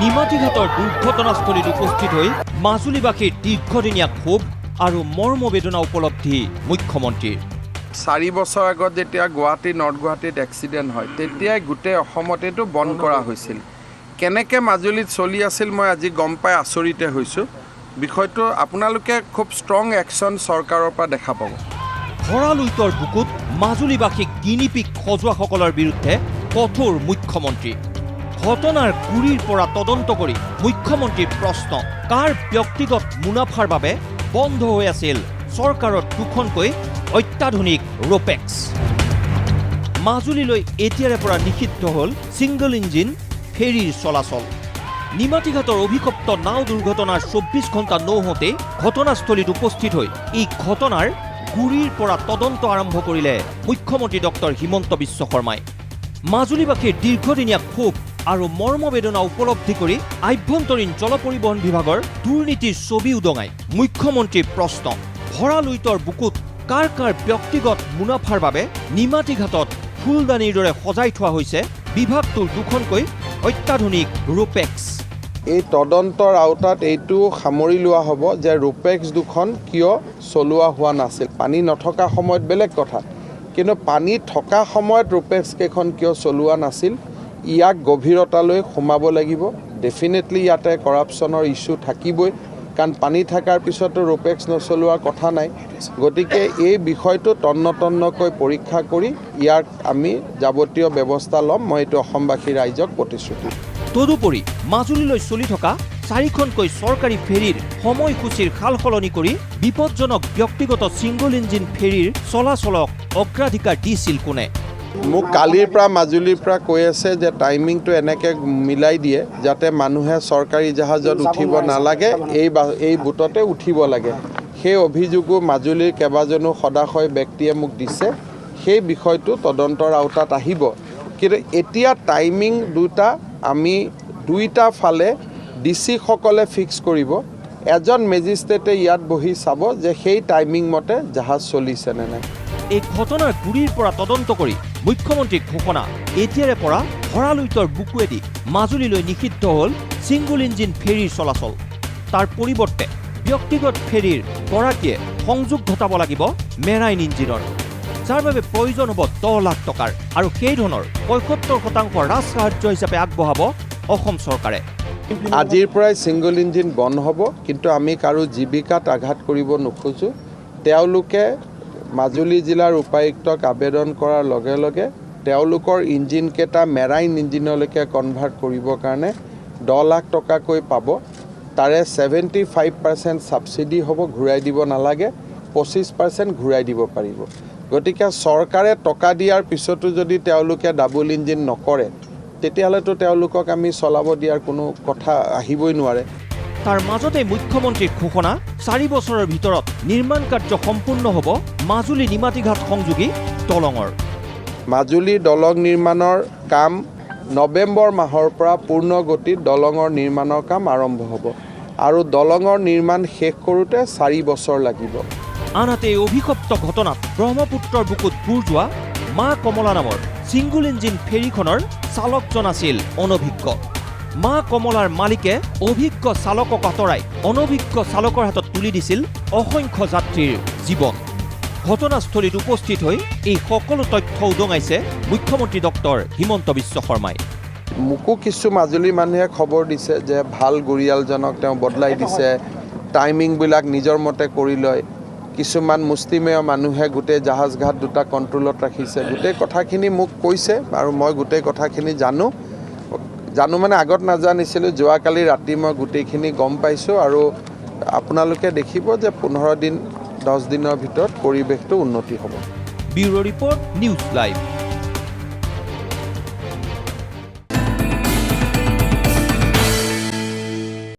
নিমাতীঘাটৰ দুৰ্ঘটনাস্থলীত উপস্থিত হৈ মাজুলীবাসীৰ দীৰ্ঘদিনীয়া ক্ষোভ আৰু মৰ্মবেদনা উপলব্ধি মুখ্যমন্ত্ৰীৰ। 4 বছৰ আগত যেতিয়া গুৱাহাটী, নৰ্থ গুৱাহাটীত এক্সিডেণ্ট হয়, তেতিয়াই গোটেই অসমত এইটো বন্ধ কৰা হৈছিল। কেনেকৈ মাজুলীত চলি আছিল, মই আজি গম পাই আচৰিতে হৈছোঁ। বিষয়টো আপোনালোকে খুব ষ্ট্ৰং একশ্যন চৰকাৰৰ পৰা দেখা পাব। ভৰা লুইতৰ বুকুত মাজুলীবাসীক গিনিপিগ সজোৱাসকলৰ বিৰুদ্ধে কঠোৰ মুখ্যমন্ত্ৰী। ঘটনাৰ গুৰিৰ পৰা তদন্ত কৰি মুখ্যমন্ত্ৰীৰ প্ৰশ্ন, কাৰ ব্যক্তিগত মুনাফাৰ বাবে বন্ধ হৈ আছিল চৰকাৰৰ দুখনকৈ অত্যাধুনিক ৰোপেক্স? মাজুলীলৈ এতিয়াৰে পৰা নিষিদ্ধ হ'ল ছিংগল ইঞ্জিন ফেৰীৰ চলাচল। নিমাতীঘাটৰ অভিশপ্ত নাও দুৰ্ঘটনাৰ 24 ঘণ্টা নৌহওঁতেই ঘটনাস্থলীত উপস্থিত হৈ এই ঘটনাৰ গুৰিৰ পৰা তদন্ত আৰম্ভ কৰিলে মুখ্যমন্ত্ৰী ডক্টৰ হিমন্ত বিশ্ব শৰ্মাই। মাজুলীবাসীৰ দীৰ্ঘদিনীয়া ক্ষোভ আৰু মৰ্মবেদনা উপলব্ধি কৰি আভ্যন্তৰীণ জল পৰিবহণ বিভাগৰ দুৰ্নীতিৰ ছবি উদঙাই মুখ্যমন্ত্ৰীৰ প্ৰশ্ন, ভৰা লুইতৰ বুকুত কাৰ কাৰ ব্যক্তিগত মুনাফাৰ বাবে নিমাতীঘাটত ফুলদানিৰ দৰে সজাই থোৱা হৈছে বিভাগটোৰ দুখনকৈ অত্যাধুনিক ৰোপেক্স? এই তদন্তৰ আওতাত এইটো সামৰি লোৱা হ'ব যে ৰোপেক্স দুখন কিয় চলোৱা হোৱা নাছিল। পানী নথকা সময়ত বেলেগ কথা, কিন্তু পানী থকা সময়ত ৰোপেক্স কেইখন কিয় চলোৱা নাছিল, ইয়াক গভীৰতালৈ সোমাব লাগিব। ডেফিনেটলি ইয়াতে কৰাপশ্যনৰ ইছ্যু থাকিবই, কাৰণ পানী থকাৰ পিছতো ৰোপেক্স নচলোৱাৰ কথা নাই। গতিকে এই বিষয়টো তন্ন তন্নকৈ পৰীক্ষা কৰি ইয়াক আমি যাৱতীয় ব্যৱস্থা ল'ম। মই এইটো অসমবাসী ৰাইজক প্ৰতিশ্ৰুতি তদুপৰি মাজুলীলৈ চলি থকা চাৰিখনকৈ চৰকাৰী ফেৰীৰ সময়সূচীৰ সাল সলনি কৰি বিপদজনক ব্যক্তিগত ছিংগল ইঞ্জিন ফেৰীৰ চলাচলক অগ্ৰাধিকাৰ দিছিল কোনে? মোক কালিৰ পৰা মাজুলীৰ পৰা কৈ আছে যে টাইমিংটো এনেকৈ মিলাই দিয়ে যাতে মানুহে চৰকাৰী জাহাজত উঠিব নালাগে, এই বোটতে উঠিব লাগে। সেই অভিযোগো মাজুলীৰ কেইবাজনো সদাশয় ব্যক্তিয়ে মোক দিছে। সেই বিষয়টো তদন্তৰ আওতাত আহিব। কিন্তু এতিয়া টাইমিং দুটা আমি দুইটা ফালে ডি চিসকলে ফিক্স কৰিব। এজন মেজিষ্ট্ৰেটে ইয়াত বহি চাব যে সেই টাইমিং মতে জাহাজ চলিছে নে নাই। এই ঘটনাৰ গুৰিৰ পৰা তদন্ত কৰি মুখ্যমন্ত্ৰীৰ ঘোষণা, এতিয়াৰে পৰা ভৰা লুইতৰ বুকুৱেদি মাজুলীলৈ নিষিদ্ধ হ'ল ছিংগল ইঞ্জিন ফেৰীৰ চলাচল। তাৰ পৰিৱৰ্তে ব্যক্তিগত ফেৰীৰ গৰাকীয়ে সংযোগ ঘটাব লাগিব মেৰাইন ইঞ্জিনৰ, যাৰ বাবে প্ৰয়োজন হ'ব 10 লাখ টকাৰ আৰু সেই ধনৰ 75% ৰাজসাহায্য হিচাপে আগবঢ়াব অসম চৰকাৰে। আজিৰ পৰাই ছিংগল ইঞ্জিন বন্ধ হ'ব, কিন্তু আমি কাৰো জীৱিকাত আঘাত কৰিব নোখোজোঁ। তেওঁলোকে মাজুলী জিলাৰ উপায়ুক্তক আবেদন কৰাৰ লগে লগে তেওঁলোকৰ ইঞ্জিনকেইটা মেৰাইন ইঞ্জিনলৈকে কনভাৰ্ট কৰিবৰ কাৰণে 10 লাখ টকাকৈ পাব। তাৰে 75% ছাবচিডি হ'ব, ঘূৰাই দিব নালাগে। 25% ঘূৰাই দিব পাৰিব। গতিকে চৰকাৰে টকা দিয়াৰ পিছতো যদি তেওঁলোকে ডাবল ইঞ্জিন নকৰে, তেতিয়াহ'লেতো তেওঁলোকক আমি চলাব দিয়াৰ কোনো কথা আহিবই নোৱাৰে। তাৰ মাজতে মুখ্যমন্ত্ৰীৰ ঘোষণা, 4 বছৰৰ ভিতৰত নিৰ্মাণ কাৰ্য সম্পূৰ্ণ হ'ব মাজুলী নিমাতীঘাট সংযোগী দলঙৰ। মাজুলীৰ দলং নিৰ্মাণৰ কাম নৱেম্বৰ মাহৰ পৰা পূৰ্ণ গতিত দলঙৰ নিৰ্মাণৰ কাম আৰম্ভ হ'ব আৰু দলঙৰ নিৰ্মাণ শেষ কৰোঁতে 4 বছৰ লাগিব। আনহাতে এই অভিশপ্ত ঘটনাত ব্ৰহ্মপুত্ৰৰ বুকুত বুৰ যোৱা মা কমলা নামৰ ছিংগুল ইঞ্জিন ফেৰীখনৰ চালকজন আছিল অনভিজ্ঞ। মা কমলাৰ মালিকে অভিজ্ঞ চালকক আঁতৰাই অনভিজ্ঞ চালকৰ হাতত তুলি দিছিল অসংখ্য যাত্ৰীৰ জীৱন। ঘটনাস্থলীত উপস্থিত হৈ এই সকলো তথ্য উদঙাইছে মুখ্যমন্ত্ৰী ডক্টৰ হিমন্ত বিশ্ব শৰ্মাই। মোকো কিছু মাজুলীৰ মানুহে খবৰ দিছে যে ভাল গুৰিয়ালজনক তেওঁ বদলাই দিছে, টাইমিংবিলাক নিজৰ মতে কৰি লয়, কিছুমান মুষ্টিমেয় মানুহে গোটেই জাহাজ ঘাট দুটা কণ্ট্ৰলত ৰাখিছে। গোটেই কথাখিনি মোক কৈছে আৰু মই গোটেই কথাখিনি জানো। জানো মানে আগত নাজানিছিলোঁ। যোৱাকালি ৰাতি মই গোটেইখিনি গম পাইছোঁ আৰু আপোনালোকে দেখিব যে 15 দিন, 10 দিনৰ ভিতৰত পৰিৱেশটো উন্নতি হ'ব। Bureau' report, news live.